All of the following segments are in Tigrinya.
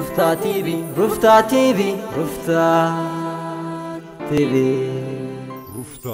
ሩፍታ ቲቪ፣ ሩፍታ ቲቪ፣ ሩፍታ ቲቪ። ሩፍታ።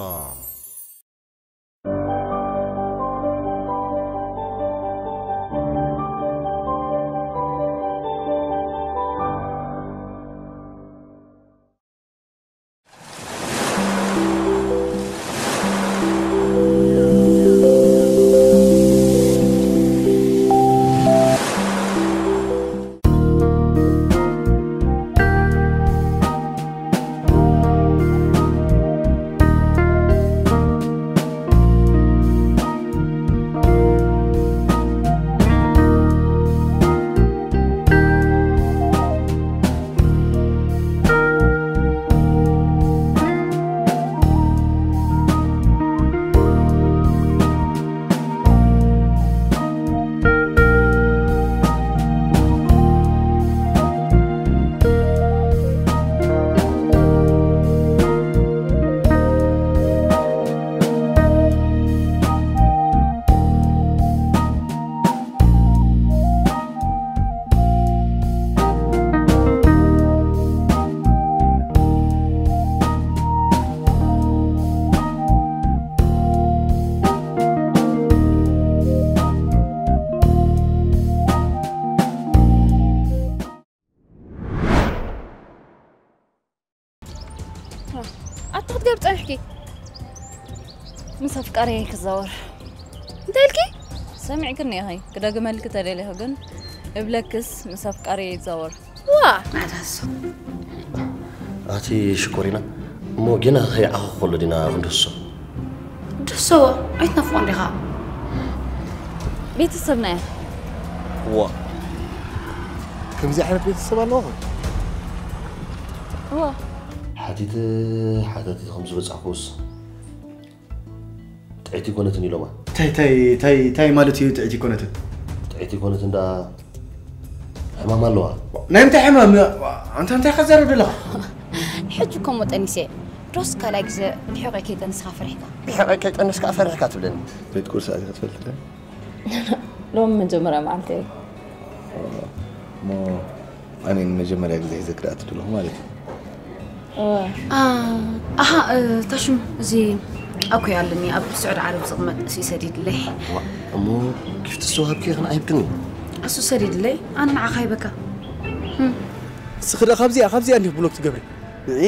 ኣታ ክትገብ ጸኒሕኪ? ምስ ኣፍቃሪየይ ክዛወር። እንታይ ኢልኪ? ሰሚዕክኒ ኢኺ። ክደግመልኪ ተደሊኺ ግን እብለክስ ምስ ኣፍቃሪየይ ይዛወር። ዋ! ኣቲ ሽኮሪና፣ እሞ ጌና ከይዓኹ ከሎ ዲና ክንድህሶ? ድህሰዎ፣ ኣይትነፍቖን ዲኻ? ቤተሰብና እያ። ዋ፣ ከምዚ ዓይነት ቤተሰብ ኣለዎ? ዋ። ሓቲተ ሓታቲት ከም ዝበጻሕኩስ ጥዕይቲ ኮነትን ኢሎማ። ታይ፣ ታይ፣ ታይ፣ ታይ ማለት እዩ ጥዕይቲ ኮነትን? ጥዕይቲ ኮነትን ደኣ ሕማም ኣለዋ። ናይ ምንታይ ሕማም? ኣንታ እንታይ ከዛረብ ዘለኻ? ሕጂ እኮ እሞ ጠኒሰ። ዶስ ካልኣይ ግዜ ብሕቆይ ከይጠንስካ ፈሪሕካ? ብሕቆይ ከይጠንስካ ፈሪሕካ ትብለኒ? ቤት ቁርሲ ኣቲኻ ትፈልጥ ዶ? ሎሚ መጀመርያ መዓልቲ እየ። እሞ ኣነ ንመጀመርያ ግዜ ሒዘ ክድኣት ዘለኹ ማለት እዩ። አ-፣ ኣሃ፣ እ፣ ታሽም፣ እዚ ኣኮይ ኣለኒ፣ ኣብ ስዑዲ ዓረብ ዝቕመጥ፣ እሱ ይሰዲድለይ። ዋ፣ እሞ ጊፍት እሱ ሃብኪ ይኽን ኣይብክን? እሱ ሰዲድለይ፣ ኣነ ንዓኻ ይበካ። ህም። እስኺ ደኣ ካብዚኣ፣ ካብዚኣ እንዲህ ብሎክ ትገብሪ። ንዒ።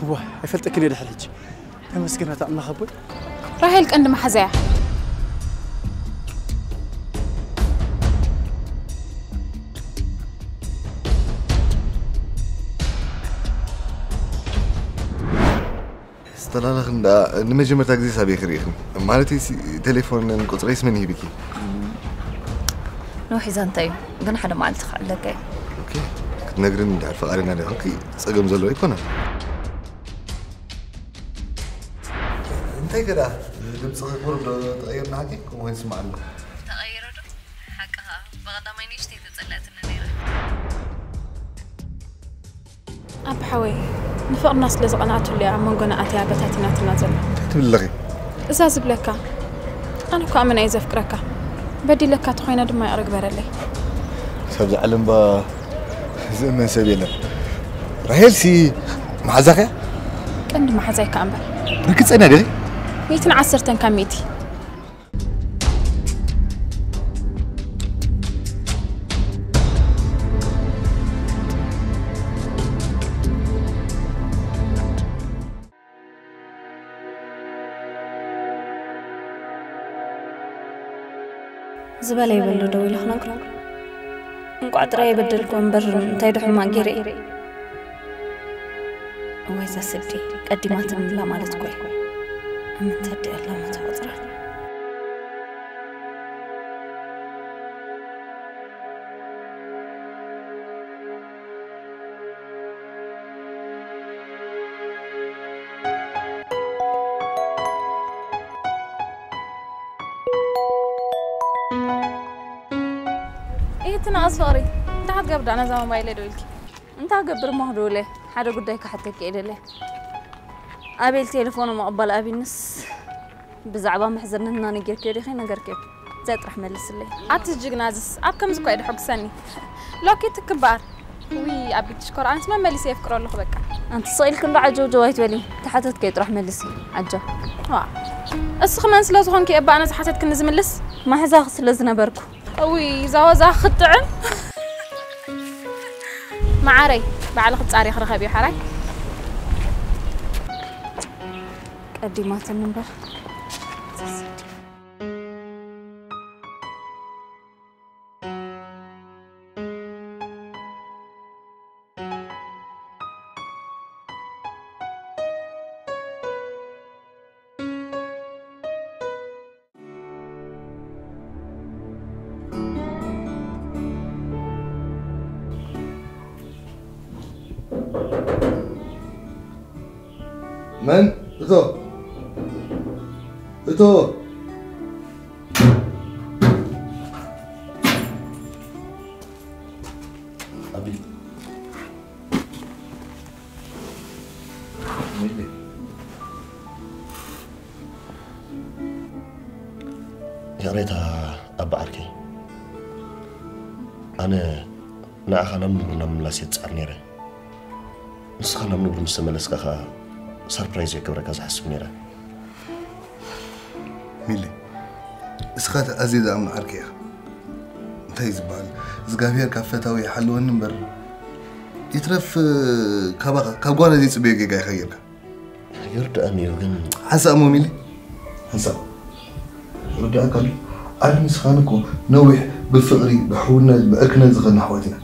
ዋ፣ ኣይፈልጠክን እየ ድሕሪ ሕጂ። ተመስገን ኣታ ኣምላኽ ኣቦይ። ራሄል ቀንዲ መሓዛያ። ዝተላለኽን ደኣ ንመጀመርታ ግዜ ሳብ ኢኺ ርኢኽኒ? ማለተይሲ ቴሌፎንን ቁጽረይስ መን ሂብኪ? ነዊሕ ዛንታ እዩ፣ ግን ሓደ መዓልቲ ክዕለካ እዩ። ኦኬ፣ ክትነግርኒ እንድሕር ፈቓደኛ ደኣ ኮንኪ ጸገም ዘለዎ ኣይኮነን። እንታይ ገዳ ድምፅኺ ቁሩብ ዶ ተቐይሩ ንሓቂ? ከምኡ ኮይኑ ይስማዕ ኣሎ። ተቐይሩ ዶ? ሓቅኻ፣ ብቐዳማይ ንእሽተይ ተጸለኣትኒ ነይራ። ኣቦ ሓወይ፣ ንፍቕርና ስለ ዝቐንኣትሉ እያ ኣብ መንጎና ኣትያ በታቲናትና ዘላ። እንታይ ትብሊ ኣለኺ? እዛ ዝብለካ፣ ኣነ እኮ ኣመና እየ ዘፍቅረካ። በዲለካ ተኾይነ ድማ ይቕረ ግበረለይ። ክሳብ እዛ ዓለም ባ ዝእመን ሰብ የለን። ራሄልሲ መሓዛኺ እያ? ቀንዲ መሓዛይ ከኣ እምበር። ርግጸኛ ዲኺ? ሚእትን ዓሰርተን ካብ ሚእቲ። ዝበለ ይበሎ ደው ኢለ ክነግሮ። እንቋዕ ጥራይ የበደልኩ እምበር እንታይ ዶ ሕማቕ ገይረ እየ? እዋይ እዛ ስዲ ቀዲማትኒ ኣላ ማለት እኮ እዩ። ኣብ ምንታይ ኣላ መተቆጽራ? እየ ትንኣስ ፍቕሪ፣ እንታይ ክትገብር ደኣ ነዛ ሞባይለይ ደው ኢልኪ? እንታይ ክገብር እሞ ክድውለ፣ ሓደ ጉዳይ ክሓተኪ እየ ደልየ። ኣቤል ቴሌፎኑ ምቕባል ኣቢንስ ብዛዕባ ምሕዝነትና ነጊርክዮ ዲኺ? ነገርክዮ? ዘጥራሕ መልስለይ። ኣቲ ጅግና ዝስ ኣብ ከምዚ እኮ እዩ ደሐጉሰኒ። ሎኪ ትክባር። ውይ ኣቢት ሽኮር ኣንስ መመሊስ የፍቅሮ ኣለኹ በቃ። ኣንቲ ስቕ ኢልክ እንዶ ዓጀውጀው ኣይትበሊ። ተሓተትከ ጥራሕ መልሲ። ዓጀው። ዋ። እስኺ መን ስለ ዝኾንኪ እባ ኣነ ዝሓተትክኒ ዝምልስ? ማሕዛኺ ስለ ዝነበርኩ። ውይ ዛወዛ ክትጥዕም። መዓረይ ባዕልኺ ጻሪ ክረኸብ እዩ ሓራይ። ቀዲማትኒ እምበር። መን? እቶ። እቶ። ኣቢ። ሚሊ። ይቕሬታ ኣባ ዓርከይ። ኣነ ንዓኻ ናብ ንቡር ናብ ምምላስ እየ ዝጽዕር ነይረ። ንስኻ ናብ ንቡር ምስ ተመለስካ ኸኣ ሰርፕራይዝ እየ ክገብረካ ዝሓስብ ነይረ። ሚሊ፣ እስኻ ኣዝየ ዝኣምኖ ዓርከይ ኢኻ። እንታይ እዩ ዝበሃል? እግዚኣብሄር ካብ ፈታዊ ይሓልወኒ እምበር፣ ይትረፍ ካባኻ፣ ካብ ጓና ዘይጽበዮ ጌጋ ኢኻ ጌርካ። ይርድኣኒ እዩ ግን ሓንሳእ እሞ ሚሊ፣ ሓንሳእ። ይርድኣካ ኣሎ። ኣነ ንስኻን እኮ ነዊሕ ብፍቕሪ፣ ብሕውነት፣ ብዕርክነት ዝኸድና ኣሕዋት ኢና።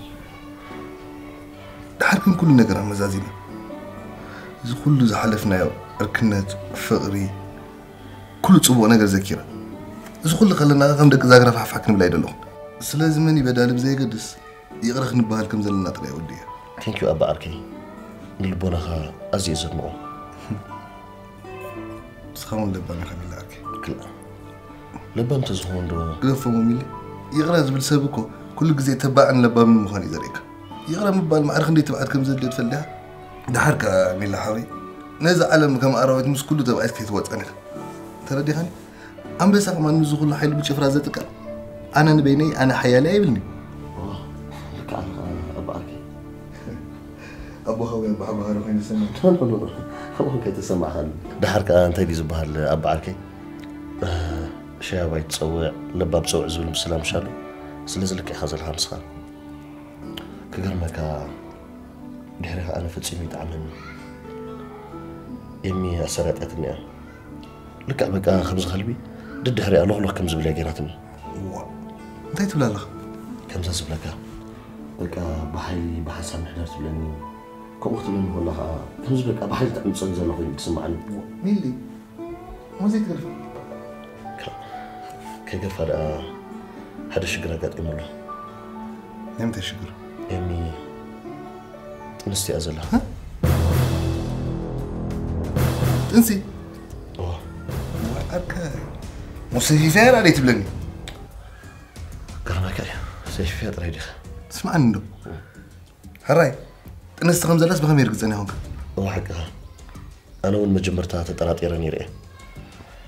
ድሓር ግን ኩሉ ነገር ኣመዛዚና፣ እዚ ኩሉ ዝሓለፍናዮ ዕርክነት፣ ፍቕሪ፣ ኩሉ ጽቡቕ ነገር ዘኪራ፣ እዚ ኩሉ ከለና ከም ደቂ ዛግራ ፋሕፋሕ ክንብል ኣይደለኹን። ስለዚ መን እዩ በዳሊ ብዘየገድስ፣ ይቕረ ክንበሃል ከም ዘለና ጥራይ ወዲ እየ። ቴንኪዩ ኣባ ዓርከይ፣ ንልቦናኻ ኣዝየ ዘድንቖ። ንስኻ እውን ለባም ኢኻ ሚሊ ዓርከይ። ክላእ። ለባም ተዝኸውን ዶ? ግደፎ ሞሚለ። ይቕረ ዝብል ሰብ እኮ ኩሉ ግዜ ተባዕን ለባምን ምዃኑ እዩ ዘርእየካ። ይቕረ ምባል ማዕረ ክንደይ ትብዓት ከም ዘድልዮ ትፈልጥ ዲኻ? ደሓር ከኣ ሚለ ሓወይ፣ ነዛ ዓለም ከም ኣራዊት ምስ ኩሉ ተባኢስካ ኣይትወጽኣን ኢኻ። ተረዲኻኒ? ኣንበሳ ከማን ምስዚ ኩሉ ሓይሉ ብጭፍራ ዘጥቅዕ፣ ኣነ ንበይነይ፣ ኣነ ሓያለይ ኣይብልን'ዩ። ዋ፣ ልክዕ ኣለኻ ኣባ ዓርከይ። ኣቦኻ ወይ ኣቦሓጎኻ ዶ ኮይኑ ዝሰምዕ? ኖ፣ ኖ፣ ኖ፣ ኖ። ከምኡ ከይተሰማዕኻኒ። ደሓር ከኣ እንታይ ድዩ ዝበሃል ኣባ ዓርከይ? እ፣ ሸያባይ ትጸውዕ፣ ለባም ጸውዕ ዝብል ምስላ ምሽ ኣሎ። ስለዚ ልክዕ ኢኻ ዘለኻ ንስኻ። ክገርመካ፣ ድሕሪኻ ኣነ ፈጺሙ ይጥዓመኒ። ኤሚ ኣሰራጢያትኒ እያ። ልክዕ በቃ ከምዚ ከልቢ ደድሕሪኣ ሎኽሎኽ ከም ዝብል እያ ገይራትኒ። ዋ፣ እንታይ ትብል ኣለኻ? ከምዛ ዝብለካ፣ በቃ ብሓይሊ ብሓንሳብ ምሕደር ትብለኒ። ከምኡ ክትብለኒ ከላ ኸኣ፣ ከምዚ በቃ ብሓይሊ ትዕምጸኒ ዘላ ኮይኑ ትስምዓኒ። ዋ፣ ሚሊ፣ እሞ ዘይትገርፋ? ከ-፣ ከይገርፋ ደኣ ሓደ ሽግር ኣጋጢሙ ኣሎ። ናይ ምንታይ ሽግር? ኤሚ ጥንስቲ እያ ዘላ። ሀ? ጥንሲ? እወ። ዋ፣ ኣርከ፣ እሞ ሰፊፈያ ደኣ ደይ ትብለኒ? ገርመካ እዩ። ሰፊፈያ ጥራይ ዲኻ? ስምዓኒ እንዶ። ሕራይ፣ ጥንስቲ ከም ዘላስ ብኸመይ ርግጸኛ ኾንካ? እወ፣ ሓቅኻ። ኣነ እውን መጀመርታ ተጠራጢረ ነይረ እየ።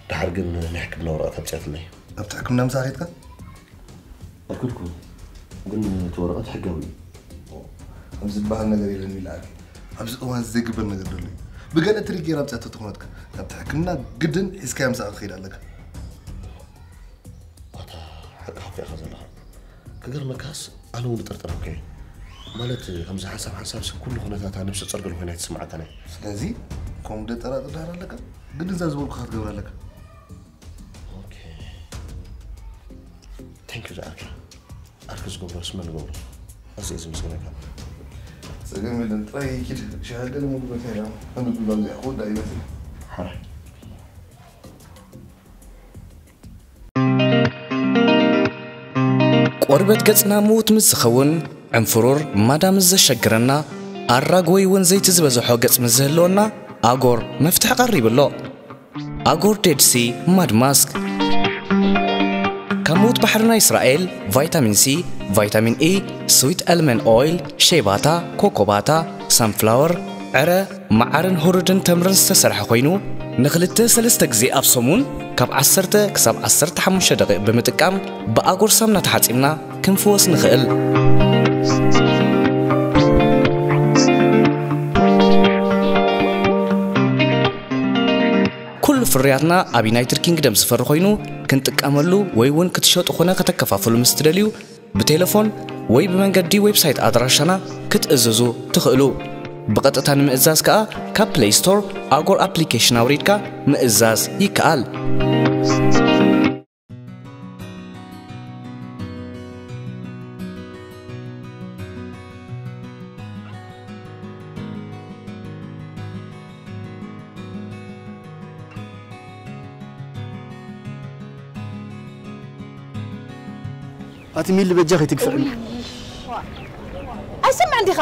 ደሓር ግን ናይ ሕክምና ወረቐት ኣምጺኣትለይ። ኣብቲ ሕክምና ምሳኣ ኸይድካ? ኣይከድኩን፣ ግን እቲ ወረቐት ሕጋዊ እዩ። ከምዚ ዝበሃል ነገር የለን ሚልኣል። ኣብዚ እዋን እዚ ዘይግበር ነገር ዘሎ እዩ። ብገለ ትሪክ ጌራ ኣምጺኣቶ ተኾነትካ፣ ካብቲ ሕክምና ግድን ሒዝካያ ምሳኣ ክትኸይድ ኣለካ። ኣታ ሓቂ ሓቂ ኢኻ ዘለኻ። ክገርመካስ ኣነ እውን እጥርጥረካ እየ። ማለት ከምዚ ሓንሳብ ሓንሳብ ሰብ ኩሉ ኩነታታ ነብሰ ጾር ገለ ኮይና ኣይትስምዓካን እያ። ስለዚ ከምኡ ደጠራጥር ድሕር ኣለካ፣ ግድን እዛ ዝበልኩኻ ክትገብር ኣለካ። ኦኬ። ቴንክ ዩ ዝኣርኪ። ኣርኪ ዝገብሮስ መን ዝገብሮ? ኣዝየ ዝምስግነካ። ጸገም የለን፣ ጥራይ ኪድ ሻሂ ገለ ምግቢ እንታይ ደኣ? ኣነ ብላ እዚኣ ክወዳ ይመስል። ሓራይ። ቆርበት ገጽና ምዉት ምስ ዝኸውን፣ ዕንፍሩር ማዳ ምስ ዘሸግረና፣ ኣራግ ወይ እውን ዘይቲ ዝበዝሖ ገጽ ምስ ዝህልወና፣ ኣጎር መፍትሒ ቀሪቡ ኣሎ። ኣጎር ዴድ ሲ ማድ ማስክ። ካብ ምዉት ባሕሪ ናይ እስራኤል፣ ቫይታሚን ሲ፣ ቫይታሚን ኢ፣ ስዊት ኣልመንድ ኦይል፣ ሼባታ፣ ኮኮባታ፣ ሳንፍላወር፣ ዕረ፣ መዓርን ህሩድን ተምርን ዝተሰርሐ ኮይኑ፣ ንኽልተ ሰለስተ ግዜ ኣብ ሰሙን ካብ ዓሰርተ ክሳብ ዓሰርተ ሓሙሽተ ደቂቕ ብምጥቃም ብኣጎር ሳሙና ተሓጺብና ክንፍወስ ንኽእል። ኩሉ ፍርያትና ኣብ ዩናይትድ ኪንግደም ዝፈሪ ኮይኑ፣ ክንጥቀመሉ ወይ እውን ክትሸጡ ኾነ ከተከፋፍሉ ምስ ትደልዩ፣ ብቴሌፎን ወይ ብመንገዲ ዌብሳይት ኣድራሻና ክትእዝዙ ትኽእሉ። ብቐጥታ ንምእዛዝ ከኣ ካብ ፕለይ ስቶር ኣጎር ኣፕሊኬሽን ኣውሪድካ ምእዛዝ ይከኣል። ኣቲ ሚሊ በጃኺ ትግፍዕኒ። ኣይሰምዕን ዲኻ?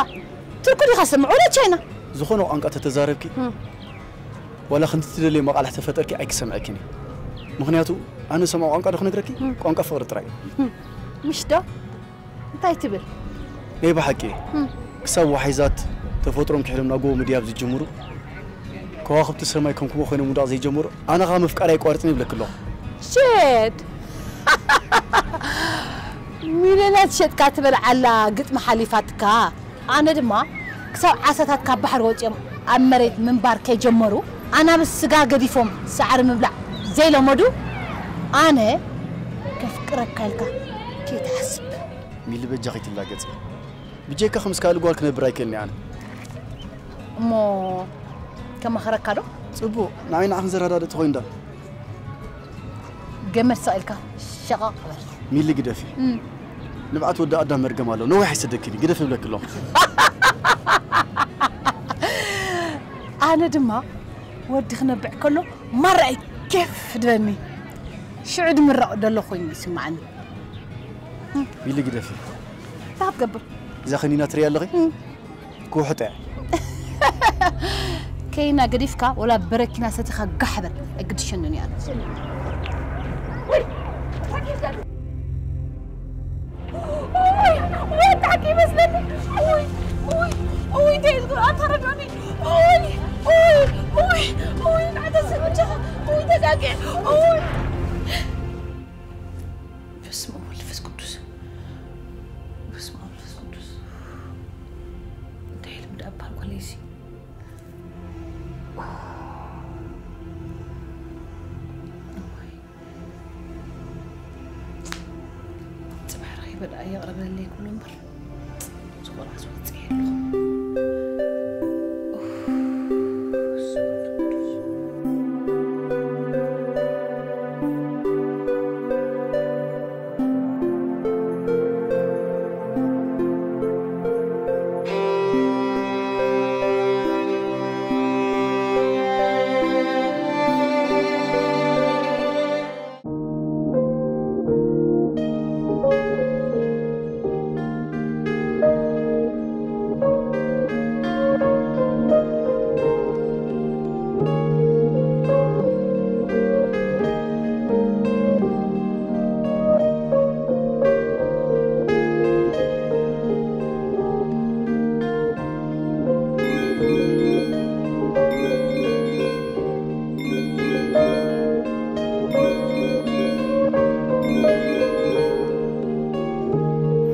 ትርኩ ዲኻ ሰምዕ? ወላ ቻይና። ዝኾነ ቋንቋ ተተዛረብኪ፣ እም። ዋላ ክንዲ ትደልዮ መቓልሕ ተፈጠርኪ ኣይክሰምዐኪን እየ። ምኽንያቱ ኣነ ሰምዖ ቋንቋ ዶ ክነግረኪ? እም። ቋንቋ ፍቕሪ ጥራይ እዩ። እም። ምሽ ዶ? እንታይ ትብል? ናይ ብሓቂ እም። ክሳብ ወሓይዛት ተፈጥሮም ክሕሎም ናብ ጎቦ ምድያብ ዝጅምሩ፣ ከዋኽብቲ ሰማይ ከም ኩቦ ኮይኖም ምውዳቕ ዘይጀምሩ፣ ኣነ ኸኣ ምፍቃር ኣይቋርጽን ይብለኪ ኣለኹ። ሼት! ሚልዮናት ሸጥካ ትበልዓላ ግጥሚ ሓሊፋትካ። ኣነ ድማ ክሳብ ዓሳታት ካብ ባሕሪ ወጺኦም ኣብ መሬት ምንባር ከይጀመሩ፣ ኣናብስ ስጋ ገዲፎም ሳዕሪ ምብላዕ ዘይለመዱ፣ ኣነ ከፍቅረካ ኢልካ ከይትሓስብ። ሚሊ በጃኺ ትላገጺ። ብጀካ ከምዚ ካልእ ጓል ክነብር ኣይክእልን እየ ኣነ። እሞ ከማኽረካ ዶ? ጽቡቕ፣ ንዓይ ንዓኽን ዘረዳድእ ተኾይኑ ዳ። ገመድ ሰቒልካ ሸቓቕ በል። ሚሊ ግደፊ። እም። ንብዓት ወዲ ኣዳም መርገም ኣሎ። ነዊሕ ኣይሰደክን እዩ። ግደፊ እብለኪ ኣለኹ። ኣነ ድማ ወዲ ክነብዕ ከሎ ማራ እዩ ኬፍ ድበኒ። ሽዑ ድምረቕ ደሎ ኮይኑ ይስምዓኒ። ሚሊ ግደፊ። እንታይ ክትገብር? እዛ ከኒና ትሪያ ኣለኺ? እም። ክውሕጥ እያ። ከይና ገዲፍካ ወላ በረኪና ሰቲኻ ጋሕ በል፣ ኣይግድሸንን እያ። ወይ፣ ወይ፣ ታኪ ይመስለኒ። ወይ፣ ወይ፣ ወይ፣ እንታይ ዝግብኣ ተረድኦኒ። ወይ፣ ወይ፣ ወይ፣ ወይ፣ ናዕተ ስምቸኻ። ወይ፣ ተጋጌ። ወይ። በስመ አብ ወወልድ ወመንፈስ ቅዱስ። በስመ አብ ወወልድ ወመንፈስ ቅዱስ። እንታይ ልምድ ኣባል ቆለይሲ። እዋይ። ጽባሕ ረኺበ ደኣ የቕርበለይ ክብሎ እምበር። ዝኾነ ኣስወጽእ የለኹ።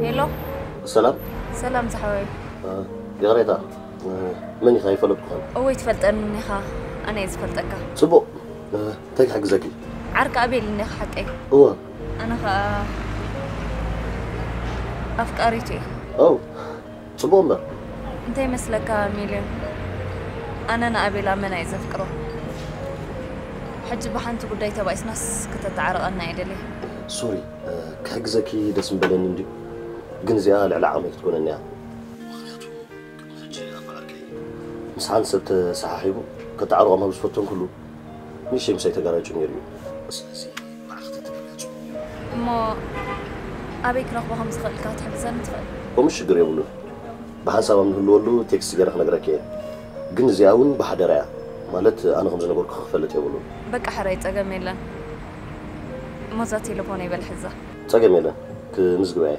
ሄሎ። ሰላም። ሰላም ዝሓወይ። እ፣ ይቕሬታ፣ እ፣ መን ኢኻ? ኣይፈለጥኩኻን። እወ፣ ትፈልጠኒ ኢኻ። ኣነ እየ ዝፈልጠካ። ጽቡቕ። እ፣ እንታይ ክሕግዘኪ? ዓርኪ ኣቤል እኒኻ ሓቀይ? እወ። ኣነ ኸኣ ኣፍቃሪቱ እየ። ኦ፣ ጽቡቕ እምበር። እንታይ ይመስለካ ሚልዮን? ኣነ ንኣቤል ኣመና እየ ዘፍቅሮ። ሕጂ ብሓንቲ ጉዳይ ተባኢስናስ ክተተዓርቐና እየ ደልየ። ሶሪ፣ እ፣ ክሕግዘኪ ደስ ምበለኒ እንድዩ። ግን እዚኣ ልዕሊ ዓቕመይ ክትኮነኒ እያ። ምኽንያቱ ቅድሚ ሕጂ ኣባ ዓርከይ ምስ ሓንቲ ሰብ ተሰሓሒቡ ከተዓርቖም ኣብ ዝፈተንኩሉ፣ ንእሽተይ ምሳይ ተጋራጩ ነይሩ እዩ። ስለዚ ንዓኺ ተተገላጹ። እሞ ኣበይ ክረኽቦ ከም ዝኽእል ኢልካ ክትሕግዘኒ ትኽእል? እሞ ሽግር የብሉን። ብሓንሳብ ኣብ ንህልወሉ ቴክስት ገይረ ክነግረኪ እየ። ግን እዚኣ እውን ብሓደራ እያ። ማለት ኣነ ከም ዝነገርኩኺ ክፈልጥ የብሉን። በቃ ሕራይ፣ ጸገም የለን። እሞ እዛ ቴሌፎነይ በል ሕዛ። ጸገም የለን። ክምዝግባ እየ።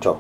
ቻው።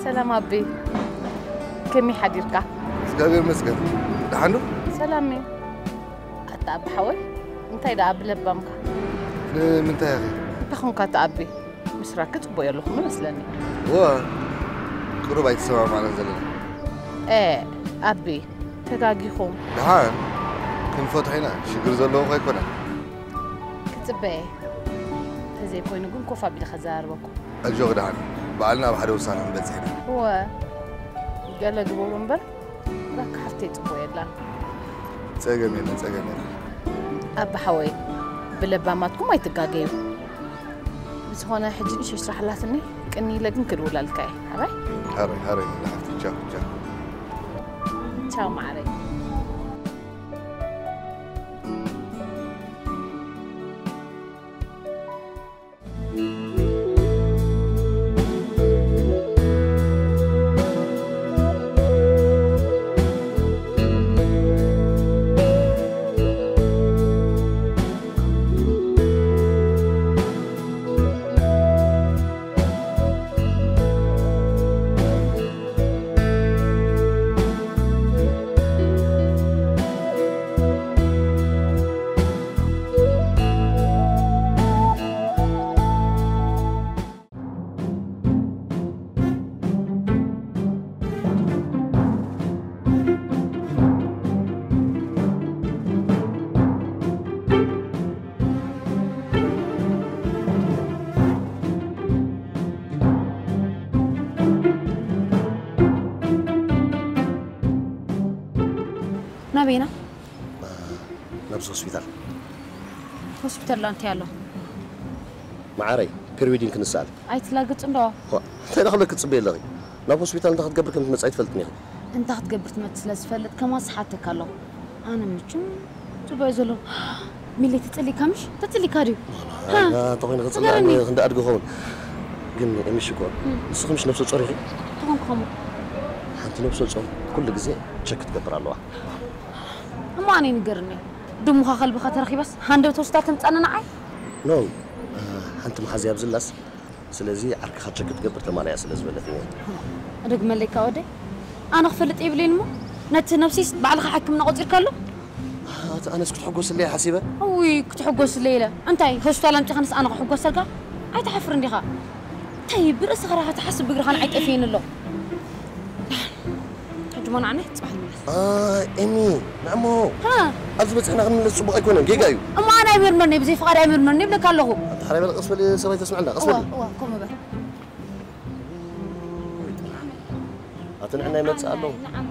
ሰላም ኣቢ፣ ከመይ ሓዲርካ? እግዚኣብሔር ይመስገን። ደሓን ዶ? ሰላም እዩ። ኣታ ኣቢ ሓወይ፣ እንታይ ደኣ ብለባምካ? ንምንታይ ኢኺ? እንታይ ኾንካ ኣታ ኣቢ? ምስራክ ጽቡቅ የለኹም መስለኒ። እወ፣ ቅሩብ ኣይተሰማማዕናን ዘለና። ኤ፣ ኣቢ፣ ተጋጊኹም። ደሓን ክንፈትሖ ኢና፣ ሽግር ዘለዎ እኮ ኣይኮነን። ክጽበየ። ተዘይኮይኑ ግን ኮፍ ኣቢለ ከዘራርበኩም። ኣጆኺ ደሓን፣ ባዕልና ኣብ ሓደ ውሳነ ክንበጽሕ ኢና። እወ፣ ገለ ግበሩ እምበር፣ እባክህ ሓፍተይ ጽቡቅ የላን። ጸገም የለን፣ ጸገም የለን። ኣቢ ሓወይ፣ ብለባማትኩም ኣይትጋገዩ። ብዝኾነ ሕጂ ንእሽተይ ስራሕ ኣላትኒ፣ ቅኒ ኢለ ግን ክድውለልካ እየ። ሓራይ? ሓራይ፣ ሓራይ፣ ሓፍቲ፣ ቻው፣ ቻው። ቻው መዓረይ። ናበይና? ናብዚ ሆስፒታል። ሆስፒታል ላ እንታይ ኣሎ? መዓረይ፣ ፕሪዊዲንግ ክንስኣል። ኣይትላግጽ እንዶ። ዋ፣ እንታይ ደኣ ክትጽበይ ኣለኺ? ናብ ሆስፒታል እንታይ ክትገብር ከም ትመጽእ ኣይትፈልጥን ኢኺ። እንታይ ክትገብር ትመጽእ ስለ ዝፈልጥ ከማን ስሓተካ ኣለኹ። ኣነ ምችም ጽቡቅ ዘሎ። ሚሊ ተጸሊካ ምሽ? ተጸሊካ ድዩ? ሃ? ኣይ፣ እንተ ኾይኑ ክጽልኣኒ ንገረኒ። ክንዲ ኣድጊ ኸውን። ግን ኤሚ ሽኮር፣ እም። ንስኺ ምሽ ነብሰ ጾር ኢኺ? ተኾንኩ ኸሙ። ሓንቲ ነብሰ ጾር ኩሉ ግዜ ቸክ ክትገብር ኣለዋ። እሞ ኣነ ይንገርኒ። ድሙኻ ከልብኻ ተረኺባስ ሃንደበት ሆስፒታል ተምጻኒ ንዓይ? ኖ፣ ሓንቲ መሓዝያ ኣብዝላስ፣ ስለዚ ዓርክኻ ቸክ ክትገብር ተማልያ ስለ ዝበለትኒ እየ። እደግመለይ ካብ ወደይ? ኣነ ክፈልጥ የብለይን እሞ፣ ነቲ ነብሲስ ባዕልኻ ሕክምና ቆጺርካሉ? ኣቲ ኣነስ ክትሕጎስለይ ሓሲበ። እውይ፣ ክትሕጎስለይ ኢለ። እንታይ፣ ሆስፒታል ኣምጺኻንስ ኣነ ክሕጎሰልካ? ኣይትሓፍርን ዲኻ? እንታይ፣ ብርእስኻ ራኻ ትሓስብ፣ ብእግርኻ ንዓይ ጠፍየኒ ኣሎ። ሕጂ እሞ ንዓና ጽባሕ ንመለስ። ኣይ፣ ኤሚ፣ ንዕሞ። ሃ? ኣብዚ በጽሕና ክንምለስ ጽቡቕ ኣይኮነን፣ ጌጋ እዩ። እሞ ኣነ ኣይምርመርኒ፣ ብዘይ ፍቓድ ኣይምርመርኒ ይብለካ ኣለኹ። ኣንታ ሓራይ በል፣ ቀስ በል፣ ሰበይቲ ተስምዐና፣ ቀስ እዋ፣ በል። እዋ፣ ከምኡ በል። ኣቲ ንዕና ይመጽእ ኣሎ። ንዓና።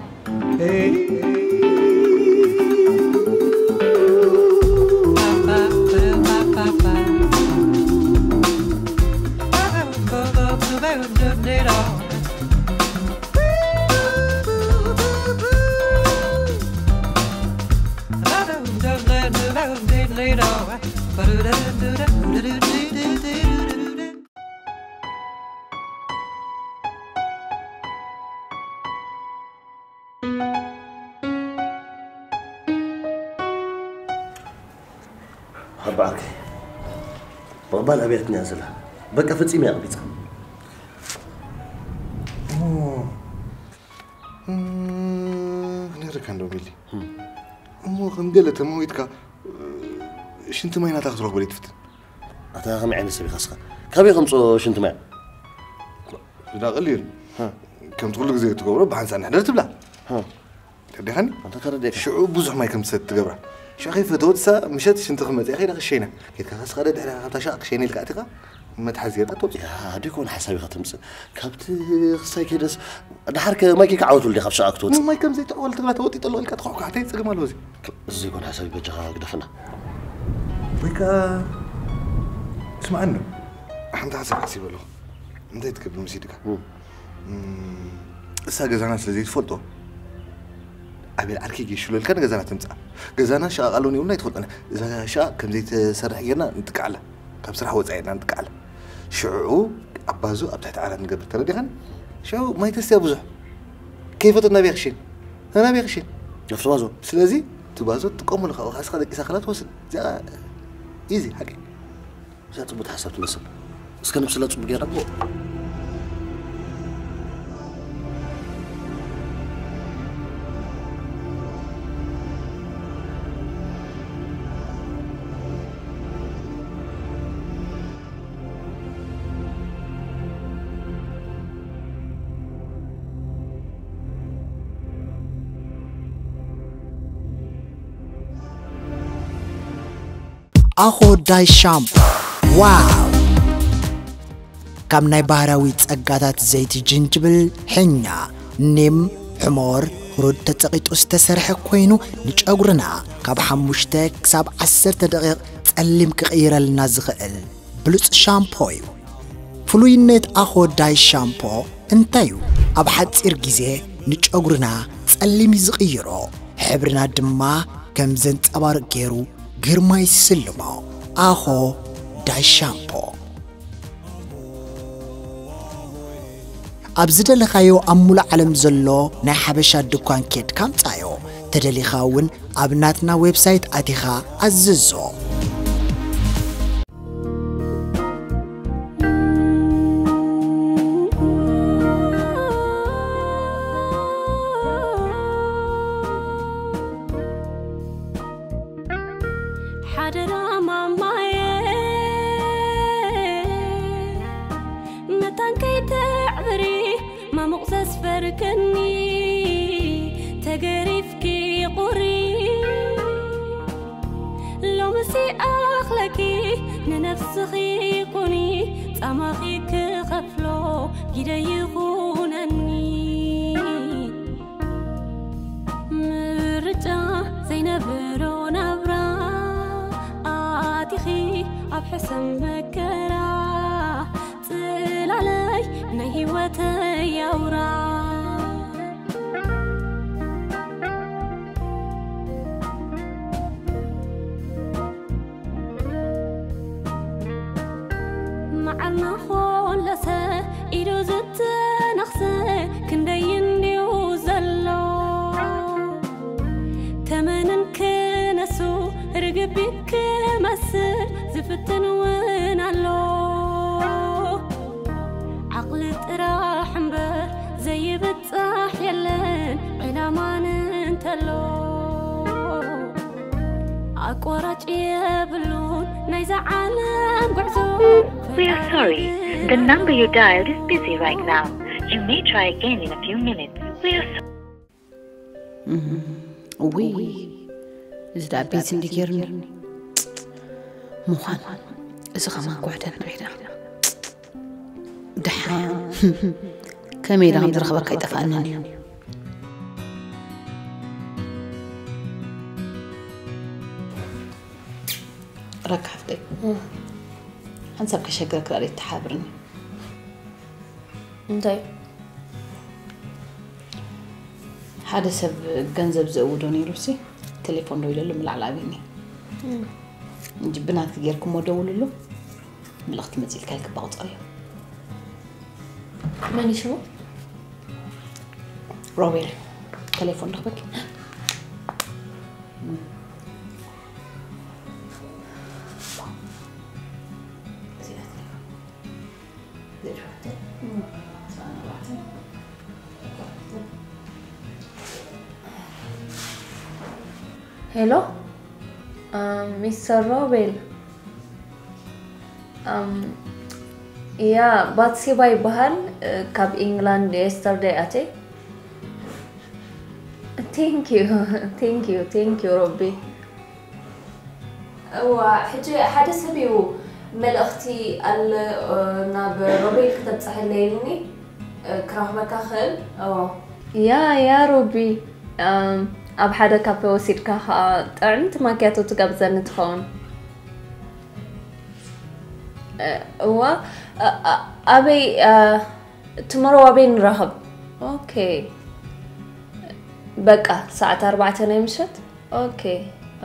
ሓባ ዓርከይ፣ ምቕባል ኣብያትኒ እያ ዘላ። በቃ ፈጺመ እያ ኣቕቢጻ። እሞ፣ እም፣ ክነግረካ እንዶ ሚሊ። እም። እሞ ከም ገለ ተመዊትካ፣ ሽንቲ ማይ ናታ ክትረኽበሉ ኣይትፍትን? ኣታ ከመይ ዓይነት ሰብ ኢኻ እስኻ? ካበይ ከምጽኦ ሽንቲ ማይ? እዳ ቀሊል። ሃ። ከምቲ ኩሉ ግዜ ትገብሮ ብሓንሳብ ንሕደር ትብላ። ሃ። ተረዲኻኒ? ኣንታ ተረዲእካ። ሽዑ ብዙሕ ማይ ከም ትሰቲ ትገብራ። ሽዑ ከይፈተወት እሳ ምሸት ሽንቲ ክመጽእ ከይዳ ክሸይና። ከይድካ ከስኻ ደድሕሪኻ ካብታ ሻቕ ክሸይና ኢልካ ኣቲኻ መትሓዚ ጌርካ ትወጽእ። ያ፣ ዲኮን ሓሳብ ኢኻ ተምጽእ። ካብቲ ክሳይ ከይደስ፣ ደሓር ከ ማይ ከይከዓወትሉ ዲኻ ኣብ ሻቕ ክትወጽእ? ማይ ከም ዘይትዕወል ትብላ ተወጢ ጠሎ ኢልካ ትኹሕኳሕ፣ እንታይ ጸገም ኣለዎ እዚ? እዚ ዘይኮነ ሓሳብ በጃኻ ግደፈና። ወይ ከኣ ስምዓኒ፣ ሓንቲ ሓሳብ ሓሲበ ኣለኹ። እንታይ ትገብር መሲልካ? እም። እም፣ እሳ ገዛና ስለ ዘይትፈልጦ፣ ኣቤል ዓርኪ ጌሽሎ ኢልካ ንገዛና ተምጽኣ። ገዛና ሸቓቕ ኣለኒ እውን ኣይትፈልጦን። እዛ ሸቓቕ ከም ዘይትሰርሕ ጌርና ንጥቅዓላ። ካብ ስራሕ ወጻኢ ኢና ንጥቅዓላ። ሽዑ ኣባዙ ኣብ ትሕቲ ዓራት ንገብር ተረዲኻኒ? ሽዑ ማይ ተስትያ ብዙሕ። ከይፈተት ናበይ ክሽን? ናበይ ክሽን? ኣብቲ ባዞ። ስለዚ እቲ ባዞ ትጥቀመሉ ካብኡ ከዓ እስኻ ደቂሳ ከላ ትወስድ። እዚኣ ኢዚ ሓቂ። እዛ ጽቡቅ ሓሳብ ትመስል። እስከ ንብስላ ጽቡቅ ጌራ። እሞ ኣኾ ዳይ ሻምፖ። ዋው! ካብ ናይ ባህርያዊ ጸጋታት ዘይቲ ጅንጅብል፣ ሕኛ፣ ኒም፣ ሕሞር፣ ህሩድ ተጸቒጡ ዝተሰርሐ ኮይኑ፣ ንጨጉርና ካብ ሓሙሽተ ክሳብ ዓሰርተ ደቂቕ ጸሊም ክቕይረልና ዝኽእል ብሉጽ ሻምፖ እዩ። ፍሉይነት ኣኾ ዳይ ሻምፖ እንታይ እዩ? ኣብ ሓጺር ግዜ ንጨጉርና ጸሊም እዩ ዝቕይሮ፣ ሕብርና ድማ ከም ዘንጸባርቕ ገይሩ ግርማ ይስልሞ። ኣኾ ዳይ ሻምፖ። ኣብ ዝደለኻዮ ኣብ ሙሉእ ዓለም ዘሎ ናይ ሓበሻ ድኳን ኬድካ ኣምጻዮ። ተደሊኻ እውን ኣብ ናትና ዌብሳይት ኣቲኻ ኣዝዞ። ሓደራ ማማየ፣ መታን ከይተዕብሪ፣ ማሙቕ ዘስፈርክኒ፣ ተገሪፍኪ ቁሪ። ሎምሲ ኣኽለኪ፣ ንነፍስኺ ኩኒ፣ ጻማኺ ክኸፍሎ፣ ግደ ይኹነኒ። ምርጫ ዘይነበሮ ናብራ ኣቲኺ ኣብ ሕሰም መከራ፣ ጽላለይ ናይ ህይወተይ ኣውራ። መዓርና ኾለሰ ኢዱ ዝተነኽሰ ክንደይ እንድዩ ዘሎ። ተመንን ክነሱ ርግቢት ክመስል ዝፍትን እውን ኣሎ። ዓቕሊ ጥራሕ እምበር ዘይብጻሕ የለን ዕላማን እንተሎ። ኣቋራጭ የብሉን ናይዛ ዓለም ጉዕዞ። We are sorry. The number you dialed is busy right now. You may try again in a few minutes. We are so- እውይ፣ እዚ ደኣ ቤት እንዲ ገይሩኒ። ምዃን፣ እዚ ኸማን ጓዕደን ዒዳ። ደሓን። ከመይ ኢለ ከም ዝረኽበካ ኣይጠፍኣንን እዩ። ረካ ሓፍተይ፣ ሓንሳብ ከሸግረክ ዳኣ ተሓብርኒ። እንታይ? ሓደ ሰብ ገንዘብ ዘእውዶ ነይሩሲ፣ ቴሌፎን ደዊለሉ፣ ምላዕሊ ኣብኒ። እንጂ ብናትኪ ጌርኩሞ ደውልሉ፣ ምልእኽቲ መጺልካ ኢልኪ እባ ቁጸርዮ። መን እዩ ሽሙ? ሮቤል፣ ቴሌፎን ረኽበኪ። ሄሎ፣ ሚስተር ሮቤል። ያ፣ ባትሴባ ይበሃል። ካብ ኢንግላንድ የስተርደይ ኣትየ። ቴንክ ዩ፣ ቴንክ ዩ፣ ቴንክ ዩ ሮቢ። እዋ፣ ሕጂ ሓደ ሰብ እዩ መልእኽቲ ኣለ፣ እ፣ ናብ ሮቤል ክተብጽሐለይ ኢሉኒ፣ እ፣ ክረኽበካ ክእል? እዎ። ያ፣ ያ ሮቢ፣ እም፣ ኣብ ሓደ ካፈ ወሲድካ ኸኣ ጥዕምቲ ማክያቶ ትጋብዘኒ ትኸውን። እ፣ እዋ፣ እ፣ እ፣ ኣበይ፣ እ፣ ትመረው ኣበይ ንራኸብ? ኦኬ። በቃ፣ ሰዓት ኣርባዕተ ናይ ምሸት? ኦኬ፣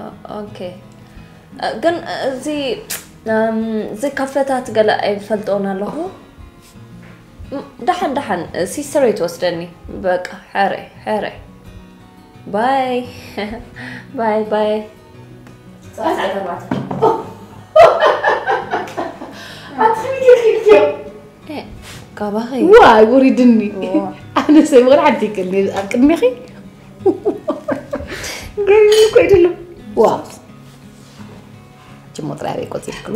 ኦ-፣ ኦኬ። እ፣ ግን እዚ፣ እም፣ እዚ ካፈታት ገለ ኣይፈልጦን ኣለኹ። ም-፣ ደሓን፣ ደሓን፣ ሲስተረይ ትወስደኒ። በቃ፣ ሕራይ፣ ሕራይ። ባይ። ባይ፣ ባይ። ሰዓት ኣርባዕተ። ኣትኽኒ ጌርኪ ኢልክዮ። እ፣ ካባኺ? ዋይ፣ ውሪድኒ። ዋ። ኣነ ሰብ ወላ ሓንቲ ይቅልኒ ኣብ ቅድሚኺ። ገርሚ እኮ ኣይደለም። ዋ። ጅሞ ጥራይ ኣበይ ቆጺርክሉ?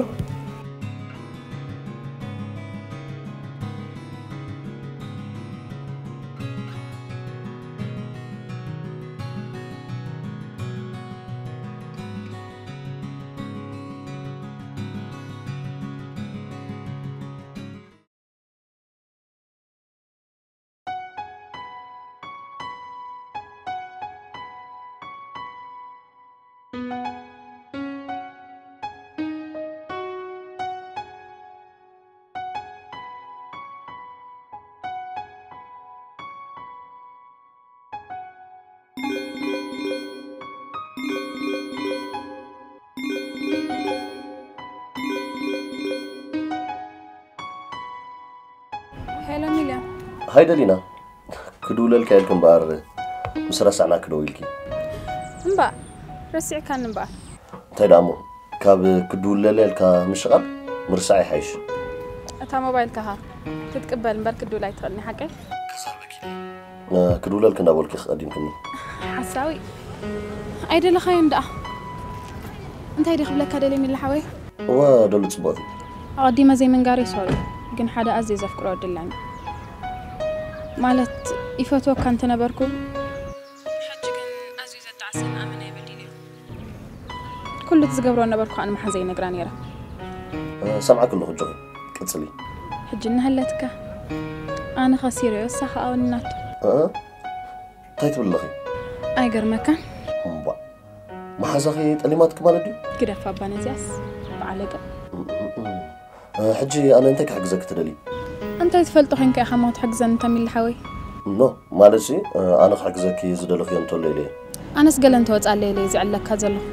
ሃይ ደሊና፣ ክድውለልካ ኢልኪ እምበኣር፣ ምስ ረሳዕና ክደውልኪ። እምበኣር፣ ረሲዕካኒ እምበኣር። እንታይ ደኣ እሞ፣ ካብ ክድውለለ ኢልካ ምሽቓል ምርሳዕ ይሓይሽ። እታ ሞባይልካ ሃ፣ ክትቅበል እምበር ክትድውል ኣይትኽእልን፣ ሓቀይ? ክዛረበኪ። እ፣ ክድውለልኪ እንዳበልኩ ክቐዲምክኒ። ሓሳዊ። ኣይደለኻዮን ደኣ። እንታይ ድየ ክብለካ ደልየ ሚሊ ሓወይ? እወ፣ ደሉ ጽቡቕ እዩ። ኣቐዲመ ዘይምንጋረይ ሶሪ፣ ግን ሓደ ኣዝየ ዘፍቅሮ ወዲ ኣለኒ። ማለት፣ ይፈትወካ እንተነበርኩ፣ ሕጂ ግን ኣዝዩ ዘጣዕሰን ኣመና ይበድል እዩ። ኩሉ እቲ ዝገብሮ ነበርኩ ኣነ መሓዘይ ነግራ ነይረ። እ፣ ሰምዓኪ ኣለኹ ጆይ፣ ቀጽሊ። ሕጂ እናሃለትካ፣ ኣነ ከሲረዮ፣ እሳ ኸኣ ወኒናቶ። እ፣ እንታይ ትብሊ ኣለኺ? ኣይገርመካን? እምቧ። መሓዛኺ ጠሊማትኪ ማለት ድዩ? ግደፍ ኣባ ነዚኣስ፣ በዓል ገ- እ፣ ሕጂ ኣነ እንታይ ክሕግዘኪ ትደልዪ? እንታይ ትፈልጦ ኾይንካ ኢኻ እሞ ክትሕግዘኒ እንተ ሚሊ ሓወይ? ኖ፣ ማለት ሲ፣ ኣነ ክሕግዘኪ ዝደለኽዮ እንተሎ ኢለ እየ። ኣነስ ገለ እንተወጻለይ ኢለ እየ ዝዕለካ ዘለኹ።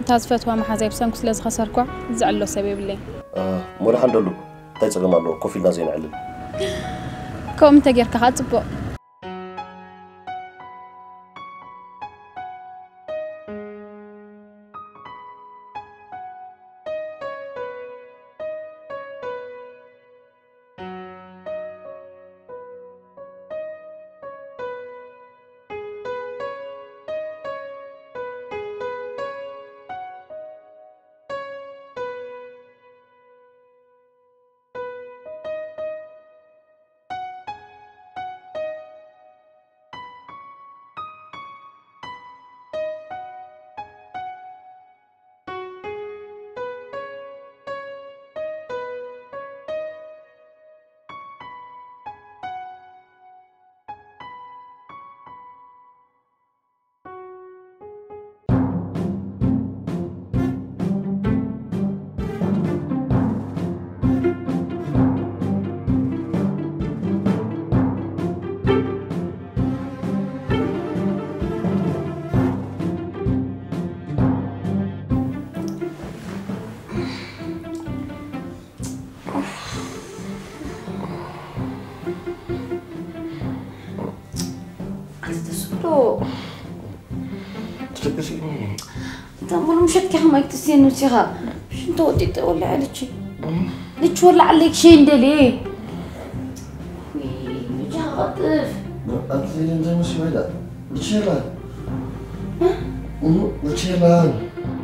እታ ዝፈትዋ መሓዛይ ብሰንኩ ስለ ዝኸሰርኳ፣ ዝዕሎ ሰብ የብለይን። እ፣ እሞ ደሓን ደሉ፣ እንታይ ጸገም ኣለዎ? ኮፍ ኢልና ዘይንዕልል። ከምኡ እንተ ጌርካ ኸኣ ጽቡቕ። ኣቲ ተስፍዶ። ትደቅሲ? እንታ እሞ ምሸት ከ ከማይ ክትስየኒ ወሲኻ? ሽንቶ ወጢጠ ወላ ልቺ። ልቺ ወላ ዓለይ ክሸይ እንደልየ። ውይ፣ ብቻ ቀጥፍ። ኣቲ እንታይ መሲሉ ኢላ? ብቻ ኢላ። እ? እም፣ ብቻ ኢላ።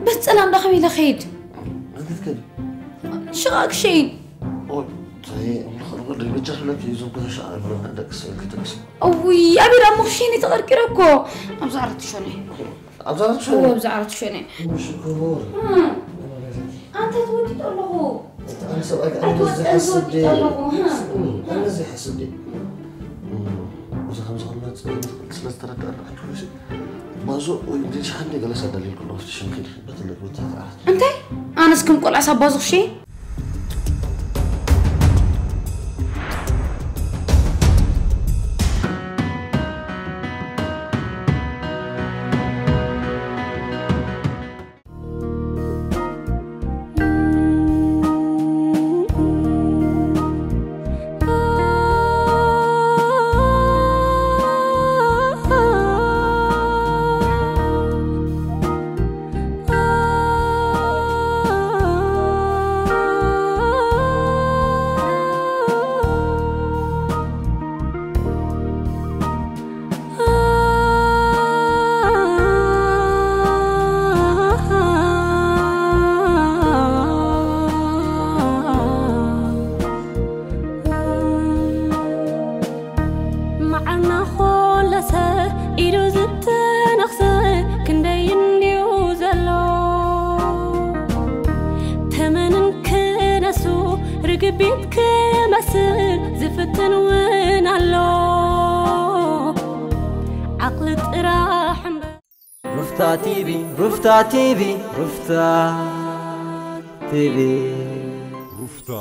በስ ጸላም ዳኸም ኢለ ኸይድ። ኣቲ ትከዲ? ሽቓ ክሸይን። ኦይ፣ ተይ፣ እምልኽ ርግድ በጃ ክብለኪ እዞም ገዛ ሸዓ ብሎና ደቂ ሰብ ኢልኪ ተቅሲ። እውይ፣ ኣቤል ኣሞ ክሸይን ተቐርቂረ እኮ። ኣብዚ ዓራት ትሸነ። ኣብዚ ዓራት ትሸነ? እዎ፣ ኣብዚ ዓራት ትሸነ። እሺ፣ ክቡር። እም። ኣንታ ተወዲጡ ኣለኹ። ኣነ ሰብኣይ ከኣ ኣንታ ነዚ ወዲጡ ሓስብ ድየ? ኣለኹ፣ እ። ስሚ፣ ኣነ ነዚ ሓስብ ድየ? እም፣ እዚ ከምዚ ከምዚ ስለ ዝተረዳእና፣ ኣንቺ ኮይሲ፣ ማዞ ወይ እንግዲህ ሻሓን ገለ ሰደልልኩ ነው፣ ሽንኪ፣ በትልቅ ብትትዓት። እንታይ? ኣነስ ከም ቆልዓ ሳባዙ ክሸይን? መዓና ኾለሰ ኢሉ ዝተነኽሰ ክንደይ እንድዩ ዘሎ። ተመንን ክነሱ ርግቢት ክመስል ዝፍትን እውን ኣሎ። ዓቕሊ ጥራሕ እምበር ሩፍታ ቲቪ፣ ሩፍታ ቲቪ፣ ሩፍታ ቲቪ። ሩፍታ